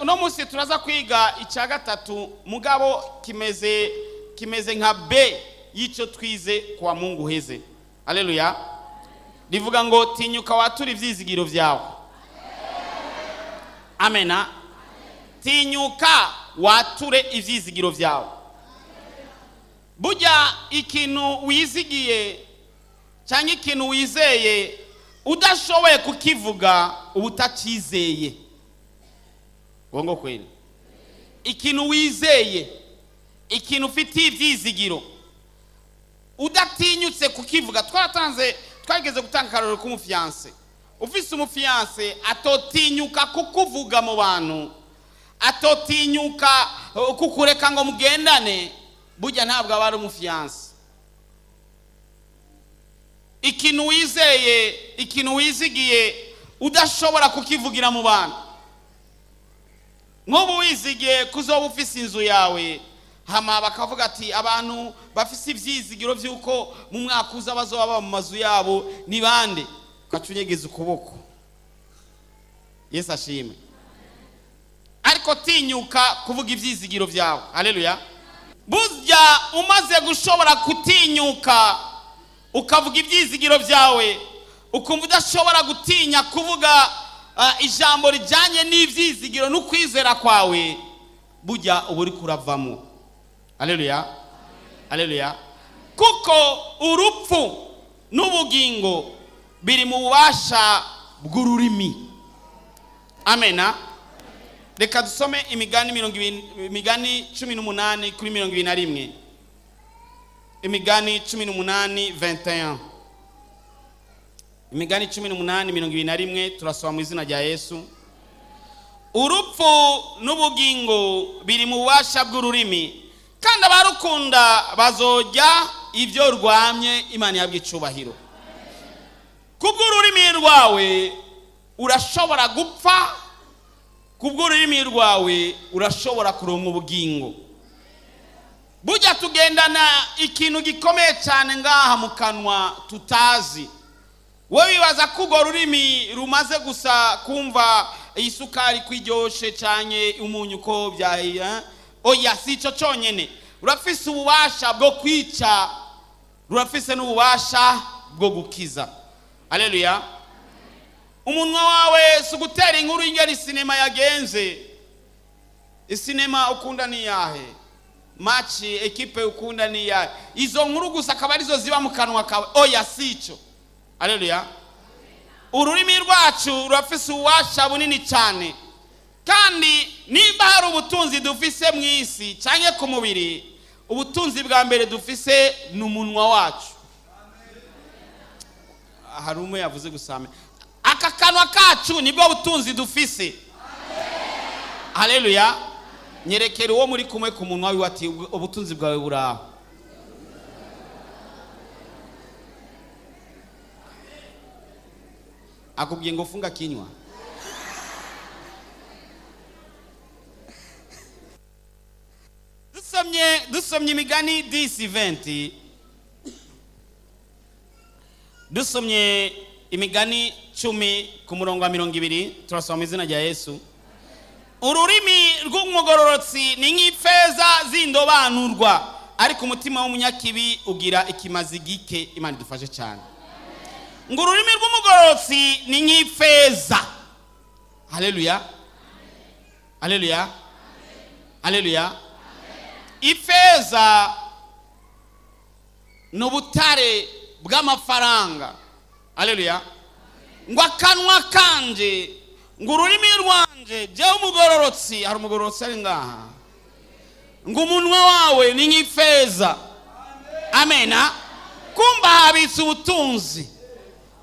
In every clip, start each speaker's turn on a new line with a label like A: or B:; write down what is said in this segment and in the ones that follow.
A: Uno munsi turaza kwiga icya gatatu, mugabo kimeze nka B y'icyo twize kwa Mungu heze. Haleluya! Rivuga ngo: "Tinyuka watura ibyizigiro byawe." Amena. Tinyuka wature ibyizigiro byawe. Burya ikintu wizigiye cyangwa ikintu wizeye udashoboye kukivuga, uba utacyizeye. Ngo kweli, ikintu wizeye, ikintu ufitiye ibyizigiro, udatinyutse kukivuga. Twageze gutanga akarorero k'umu fiancé. Ufise umu fiancé atotinyuka kukuvuga mu bantu, atotinyuka kukureka ngo mugendane, burya ntabwo aba ari umu fiancé. Ikintu wizeye, ikintu wizigiye, udashobora kukivugira mu bantu, nk'ubu wizigiye kuzoba ufise inzu yawe, hama bakavuga ati: "Abantu bafise ibyizigiro by'uko mu mwaka uza bazoba baba mu mazu yabo ni bande?" Ugaca unyegeza ukuboko. Yesu ashime. Ariko tinyuka kuvuga ibyizigiro byawe. Haleluya! Burya umaze gushobora gutinyuka ukavuga ibyizigiro byawe, ukumva udashobora gutinya kuvuga ijambo rijyanye n'ibyizigiro n'ukwizera kwawe, burya uba uri kuravamo. Haleluya, haleluya! Kuko urupfu n'ubugingo biri mu bubasha bw'ururimi. Amena. Reka dusome Imigani 20, Imigani 18 kuri 21. Imigani 18 21. Imigani 18 21, turasoma mu izina rya Yesu. Urupfu n'ubugingo biri mu bubasha bw'ururimi, kandi abarukunda bazojya ibyo rwamye. Imana yabwa icubahiro. Kubw'ururimi rwawe urashobora gupfa, kubw'ururimi rwawe urashobora kuronka ubugingo. Burya tugendana ikintu gikomeye cyane ngaha mu kanwa tutazi. Wowe wibaza ko urwo rurimi rumaze gusa kumva isukari ko iryoshe cyane, umunyu ko byahiye. Oya, si icyo cyonyine. Rurafise ububasha bwo kwica, rurafise n'ububasha bwo gukiza. Aleluya! Umunwa wawe si ugutera inkuru y'ingeri sinema yagenze. Isinema ukunda ni iyahe? Match, ekipe ukunda ni iyahe? Izo nkuru gusa akaba arizo ziba mu kanwa kawe. Oya, si icyo. Aleluya! Ururimi rwacu rurafise ububasha bunini cyane, kandi nimba hari ubutunzi dufise mu isi cyangwa ku mubiri, ubutunzi bwa mbere dufise ni umunwa wacu. Hari umwe yavuze gusa. Aka kanwa kacu nibwo butunzi dufise. Haleluya! Nyerekera uwo muri kumwe ku munwa wiwe ati: "Ubutunzi bwawe buraho." Akubwiye ngo funga kinywa. Dusomye Imigani 10:20, dusomye Imigani 10 ku murongo wa 20, turasoma mu izina rya Yesu. Ururimi rw'umugororotsi ni nk'ifeza z'indobanurwa, ariko umutima w'umunyakibi ugira ikimazi gike. Imana idufashe cyane. Ngo ururimi rw'umugororotsi ni nk'ifeza. Haleluya, haleluya, haleluya! Ifeza ni ubutare bw'amafaranga. Haleluya! Ngo akanwa kanje, ngo ururimi rwanje, jyewe umugororotsi. Hari umugororotsi ari ngaha? Ngo umunwa wawe ni nk'ifeza. Amena. Kumba habitse ubutunzi.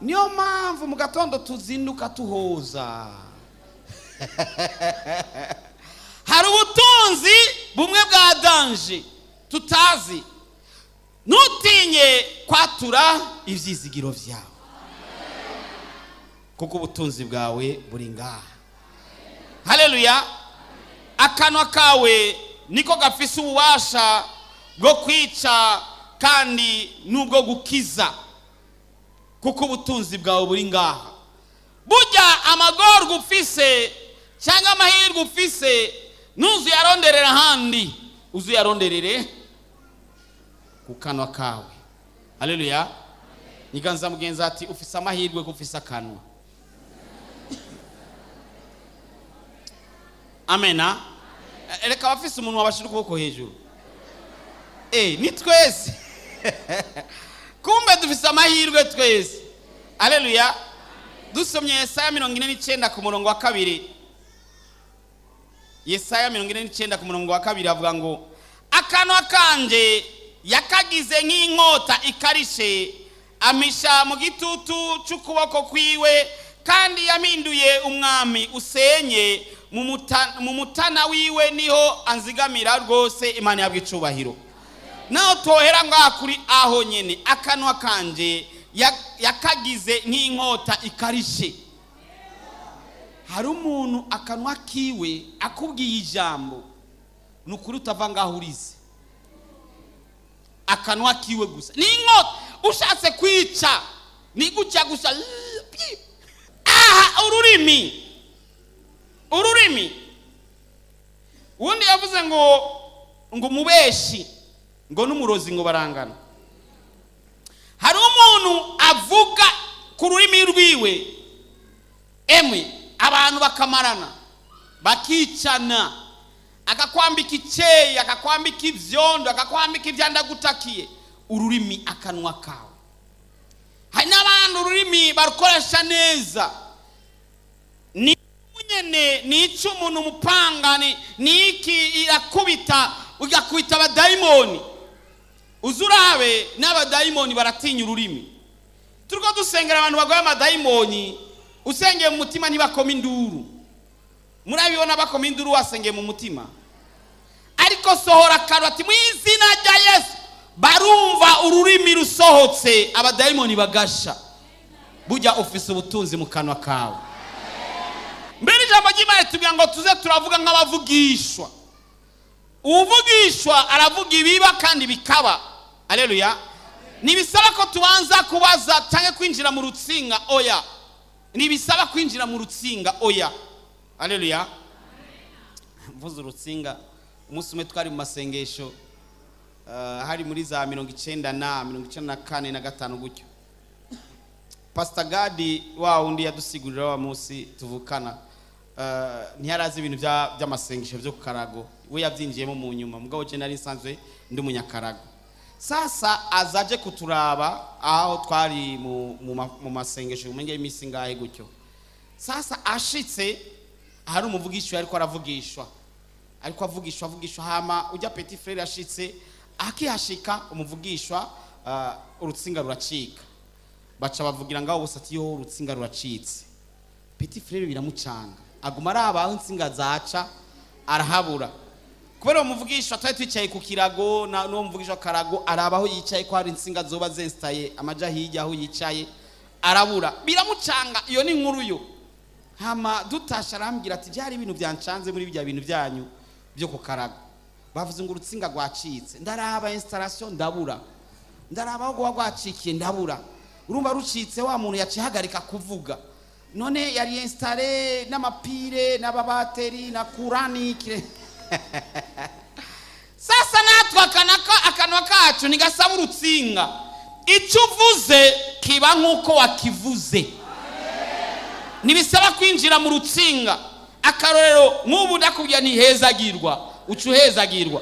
A: Niyo mpamvu mu gatondo tuzinduka tuhoza. Hari ubutunzi bumwe bwa danger tutazi. Ntutinye kwatura ibyizigiro byawe, kuko ubutunzi bwawe buri ngaha. Haleluya! Akanwa kawe niko gafise ububasha bwo kwica kandi n'ubwo gukiza, kuko ubutunzi bwawe buri ngaha. Burya amagorwa ufise Cyangwa amahirwe ufise ntuzuyaronderera ahandi, uzuyaronderere ku kanwa kawe. Haleluya. Nyiganza mugenzi ati ufise amahirwe ko ufise akanwa. Amena. Reka abafise umuntu wabashira ukuboko hejuru. Ni twese. Kumbe dufise amahirwe twese. Haleluya. Dusomye Yesaya 49 ku murongo wa 2. Yesaya 49 ku murongo wa 2 avuga ngo akanwa kanje yakagize nk'inkota ikarishe, amisha mu gitutu c'ukuboko kwiwe, kandi yampinduye umwami usenye mu mutana wiwe, niho anzigamira rwose. Imana yabwe icubahiro. Naho tohera ngaha kuri aho nyene, akanwa kanje yakagize nk'inkota ikarishe. Hari umuntu akanwa kiwe akubwiye ijambo ni ukuri utava ngaho urize. Akanwa kiwe gusa ni inkota, ushatse kwica ni gutya gusa. Aha ururimi, ururimi. Ubundi yavuze ngo umubeshi ngo n'umurozi ngo barangana. Hari umuntu avuga ku rurimi rwiwe, emwe abantu bakamarana bakicana, akakwambika icyeyi, akakwambika ibyondo, akakwambika ibyandagutakiye. Ururimi, akanwa kawe. Hari n'abandi ururimi barukoresha neza, ni nyene ni icumu, ni umupanga, ni iki, irakubita, ugakubita abadayimoni. Uzurabe n'abadayimoni baratinya ururimi. Turiko dusengera abantu barwaye amadayimoni, usengeye mu mutima ntibakoma induru. Murabibona bakoma induru wasengeye mu mutima, ariko sohora akanwa ati mu izina rya Yesu, barumva ururimi rusohotse, abadayimoni bagasha. Burya ufise ubutunzi mu kanwa kawe. Mbere ijambo ry'Imana ritubwira ngo tuze turavuga nk'abavugishwa. Uwuvugishwa aravuga ibiba kandi bikaba. Haleluya. Ntibisaba ko tubanza kubaza cyangwa kwinjira mu rutsinga, oya. Ntibisaba kwinjira mu rutsinga, oya. Haleluya. Mvuze urutsinga, umunsi umwe twari mu masengesho, hari muri za 90 na 94 na 5 gutyo. Pastor Gadi wa wundi yadusigurira wa munsi tuvukana, ntiyarazi ibintu by'amasengesho byo ku karago, we yabyinjiyemo mu nyuma, mugabo je nari nsanzwe ndi umunyakarago. Sasa azaje kuturaba aho twari mu masengesho umenge y'imisi ngahe gutyo. Sasa ashitse hari umuvugishwa ariko aravugishwa, ariko avugishwa avugishwa, hama ujya petit frère ashitse akihashika umuvugishwa, urutsinga ruracika. Baca bavugira ngaho bose ati yo urutsinga ruracitse. Petit frère biramucanga, aguma araba aho intsinga zaca arahabura. Kubera uwo muvugishwa twari twicaye ku kirago, na n'uwo muvugishwa karago araba aho yicaye ko hari intsinga zoba zenstaye amaja hirya aho yicaye arabura, biramucanga. Iyo ni inkuru yo. Hama dutasha arambwira ati byari ibintu byancanze muri bya bintu byanyu byo ku karago, bavuze ngo urutsinga rwacitse, ndaraba installation ndabura, ndaraba aho rwa rwacikiye ndabura. Urumva rucitse wa muntu yaciye ahagarika kuvuga, none yari installe n'amapire n'ababateri na kuranikire. Sasa natwe akanwa kacu ntigasaba urutsinga, icyo uvuze kiba nk'uko wakivuze, ntibisaba kwinjira mu rutsinga. Akarorero nk'ubu ndakubwira nti hezagirwa, uca uhezagirwa.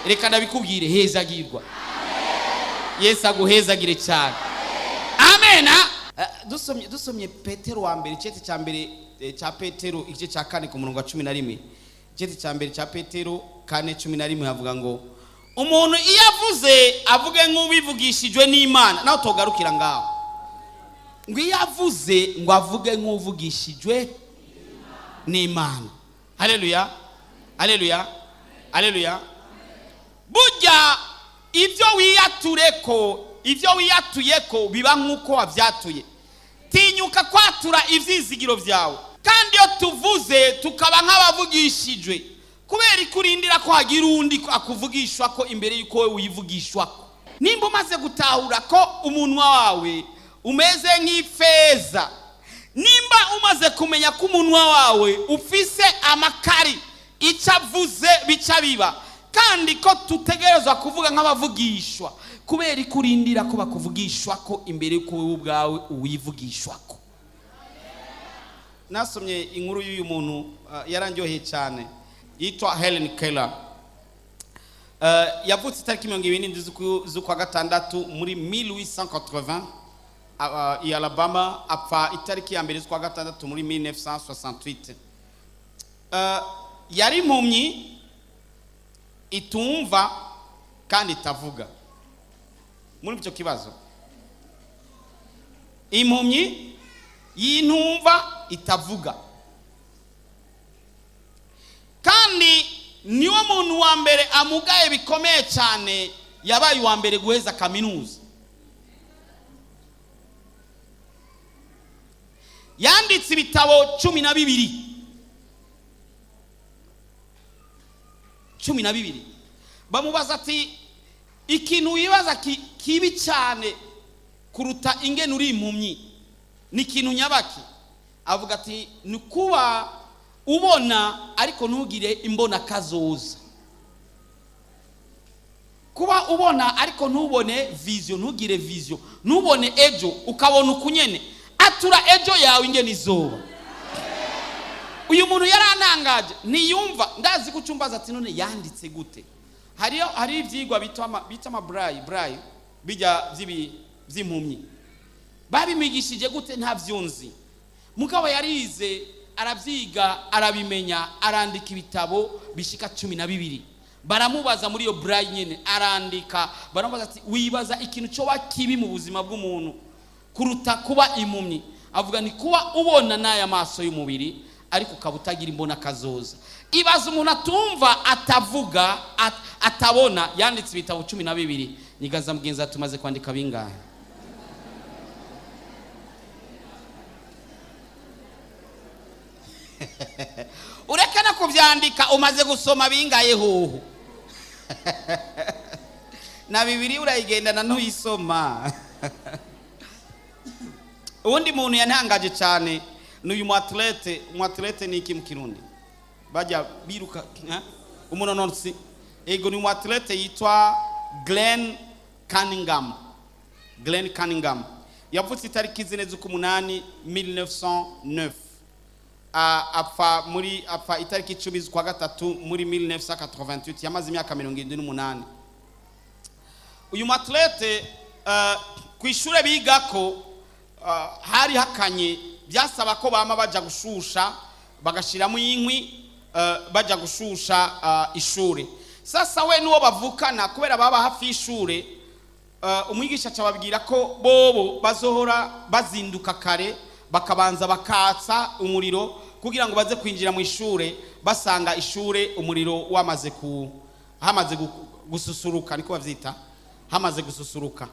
A: Reka ndabikubwire, hezagirwa. Yesu aguhezagire cyane. Amena. Dusomye Petero wa mbere, igice cya mbere cya Petero, igice cya 4 ku murongo wa 11. Igice cya mbere cya Petero 4:11 havuga ngo umuntu iyo avuze avuge nk'ubivugishijwe n'Imana. Naho togarukira ngaho, ngo iyo avuze ngo avuge nk'uvugishijwe n'Imana. Haleluya, haleluya, haleluya. Burya ibyo wiyatureko, ibyo wiyatuyeko biba nk'uko wabyatuye. Tinyuka kwatura ivyizigiro vyawe. Kandi iyo tuvuze tukaba nk'abavugishijwe, kubera ikurindira ko hagira undi akuvugishwa ko imbere y'uko wewe wivugishwako. Nimba umaze gutahura ko umunwa wawe umeze nk'ifeza, Nimba umaze kumenya ko umunwa wawe ufise amakari, icyo avuze bica biba, kandi ko tutegerezwa kuvuga nk'abavugishwa, kubera ko urindira ko bakuvugishwa ko imbere y'uko wowe ubwawe uwivugishwa ko. Nasomye inkuru y'uyu muntu, yarandyoheye cyane, yitwa Helen Keller. Yavutse itariki 27 z'ukwa gatandatu muri 1880 i Alabama, apfa itariki ya 1 z'ukwa gatandatu muri 1968. Yari impumyi itumva kandi itavuga. Muri icyo kibazo, impumyi y'intumva itavuga, kandi niwo muntu wa mbere amugaye bikomeye cyane yabaye uwa mbere guheza kaminuza. Yanditse ibitabo 12, 12. Bamubaza ati: "Ikintu wibaza kibi cyane kuruta ingene uri impumyi ni ikintu nyabaki?" Avuga ati: "Ni kuba ubona ariko ntugire imbona kazoza, kuba ubona ariko ntubone vision, ntugire vision, ntubone ejo, ukabona ukunyene." Atura ejo yawe ingene izoba. Uyu muntu yarantangaje, ntiyumva. Ndazi ko ucumbaza ati: "None yanditse gute?" Hariho ibyigwa bita ama braille bijya by'impumyi. Babimwigishije gute? Ntavyunzi. Mugabo yarize, arabyiga, arabimenya, arandika ibitabo bishika 12. Baramubaza muri iyo braille nyene, arandika. Baramubaza ati: "Wibaza ikintu cyo kibi mu buzima bw'umuntu kuruta kuba impumyi?" Avuga: "Ni kuba ubona n'aya maso y'umubiri ariko ukaba utagira imbona kazoza." Ibaza umuntu atumva, atavuga, atabona, yanditse ibitabo 12. Nyigaza mugenzi, tumaze kwandika bingahe? Ureke no kubyandika, umaze gusoma bingahe hoho? Na bibiri urayigendana ntuyisoma. Uwundi muntu yantangaje cyane ni uyu mu athlète. Umu athlète ni iki mu Kirundi? Bajya biruka, eh? Umunonotsi. Ego, ni umu athlète yitwa Glenn Cunningham. Glenn Cunningham yavutse itariki 4 z'ukumunani 1909, apfa itariki 10 z'ukwa gatatu muri 1988. Yamaze imyaka 78. Uyu mu athlète, ku ishure bigako hari hakanye, byasaba ko bama baja gushusha, bagashiramo inkwi, baja gushusha ishure. Sasa we n'uwo bavukana, kubera baba hafi y'ishure, umwigisha acababwira ko bobo bazohora bazinduka kare, bakabanza bakatsa umuriro kugira ngo baze kwinjira mu ishure basanga ishure umuriro wamaze ku hamaze gususuruka, niko bavyita, hamaze gususuruka.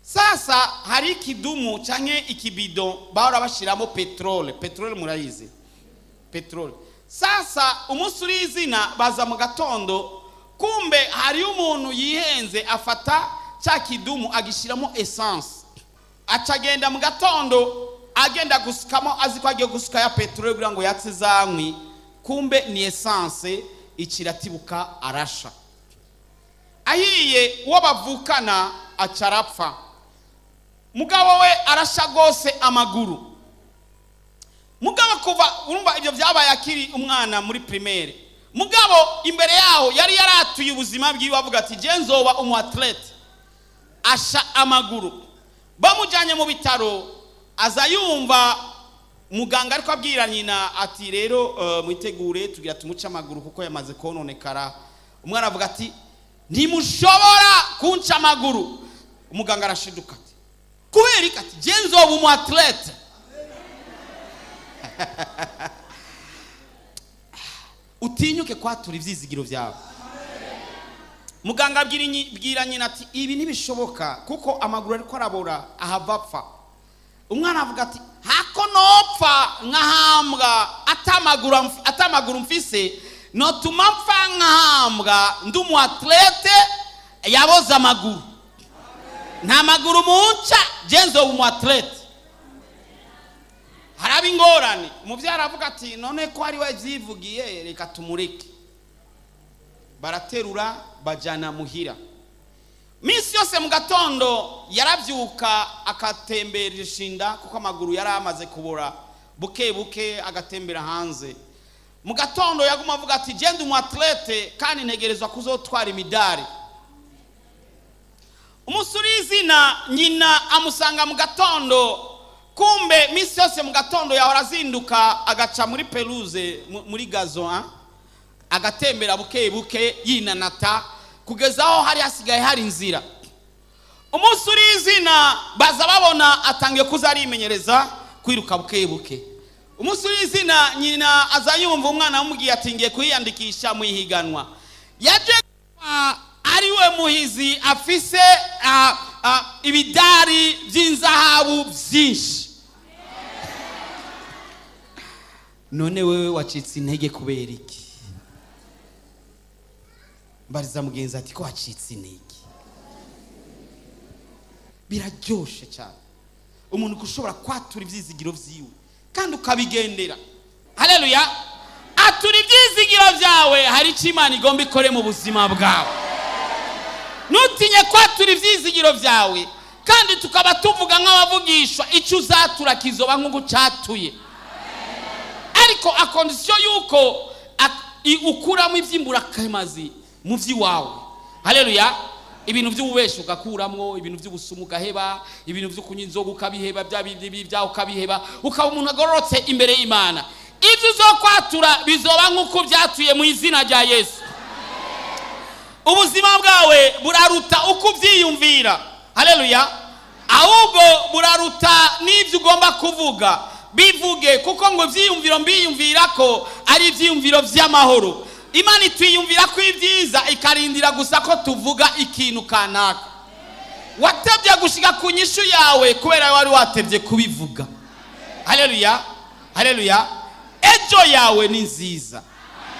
A: Sasa hari ikidumu canke ikibido bahora bashiramo petrole. Petrole murayizi, petrole. Sasa umunsi uri izina, baza mu gatondo, kumbe hariyo umuntu yihenze, afata cya kidumu agishiramo essence, acagenda mu gatondo agenda gusukamo, azi ko agiye gusuka ya peteroli kugira ngo yatse za nkwi. Kumbe ni essence, ikiratibuka, arasha, ahiye. Uwo bavukana aca arapfa, mugabo we arasha rwose amaguru. Mugabo kuva, urumva ibyo byabaye akiri umwana muri primaire, mugabo imbere yaho yari yaratuye ubuzima bwiwe, avuga ati: "Je nzoba umu athlète." Asha amaguru, bamujyanye mu bitaro, aza yumva muganga ariko abwira nyina ati: "Rero mwitegure, tugira tumuce amaguru kuko yamaze kononekara." Umwana avuga ati: "Ntimushobora kunca amaguru." Umuganga arashiduka ati: "Kubera iki?" Ati: "Je nzoba umu athlète." Utinyuke kwatura ibyizigiro byawe. Muganga abwira nyina ati: "Ibi ntibishoboka kuko amaguru ariko arabora, ahava apfa." Umwana avuga ati: "Hako nopfa nkahambwa atamaguru mfise, notuma mpfa nkahambwa ndi umu athlète yaboze amaguru. Nta maguru munca, je nzoba umu athlète." Haraba ingorane. Umubyeyi aravuga ati: "None ko ari we byivugiye, reka tumureke." Baraterura bajyana muhira. Minsi yose mu gatondo yarabyuka akatembera ishinda, kuko amaguru yari amaze kubora buke buke, agatembera hanze. Mu gatondo yaguma avuga ati: "Genda umu athlète, kandi ntegerezwa kuzotwara imidari." Umunsi uri izina, nyina amusanga mu gatondo. Kumbe minsi yose mu gatondo yahora azinduka agaca muri pelouse, muri gazon, ah? Agatembera buke buke yinanata kugeza aho hari hasigaye hari inzira. Umunsi uri izina, baza babona atangiye kuza arimenyereza kwiruka buke buke. Umunsi uri izina, nyina aza yumva umwana amubwiye ati: "Ngiye kwiyandikisha mu ihiganwa." Yaje gupfa ari we muhizi afise ibidari by'inzahabu byinshi. None wewe wacitse intege kubera iki? Mbariza mugenzi ati ko wacitse intege. Biraryoshe cyane umuntu ushobora kwatura ibyizigiro byiwe kandi ukabigendera. Haleluya! Atura ibyizigiro byawe, hari icyo Imana igomba ikore mu buzima bwawe. Ntutinye kwatura ibyizigiro byawe. Kandi tukaba tuvuga nk'abavugishwa: icyo uzatura kizoba nk'uko ucatuye, ariko à condition yuko ukuramo iby'imburakamazi mu by'iwawe. Haleluya! Ibintu by'ububeshi ugakuramwo, ibintu by'ubusumu ugaheba, ibintu byo kunywa inzoga ukabiheba, bya bindi byawe ukabiheba, ukaba umuntu agororotse imbere y'Imana. Ibyo uzokwatura bizoba nk'uko byatuye mu izina rya Yesu. Ubuzima bwawe buraruta uko ubyiyumvira. Haleluya! Ahubwo buraruta n'ibyo ugomba kuvuga. Bivuge, kuko ngo ibyiyumviro mbiyumvira ko ari ibyiyumviro by'amahoro. Imana itwiyumvira ko ibyiza, ikarindira gusa ko tuvuga ikintu kanaka. Watebye gushika ku nyishu yawe kubera wari watebye kubivuga. Haleluya, haleluya! Ejo yawe ni nziza.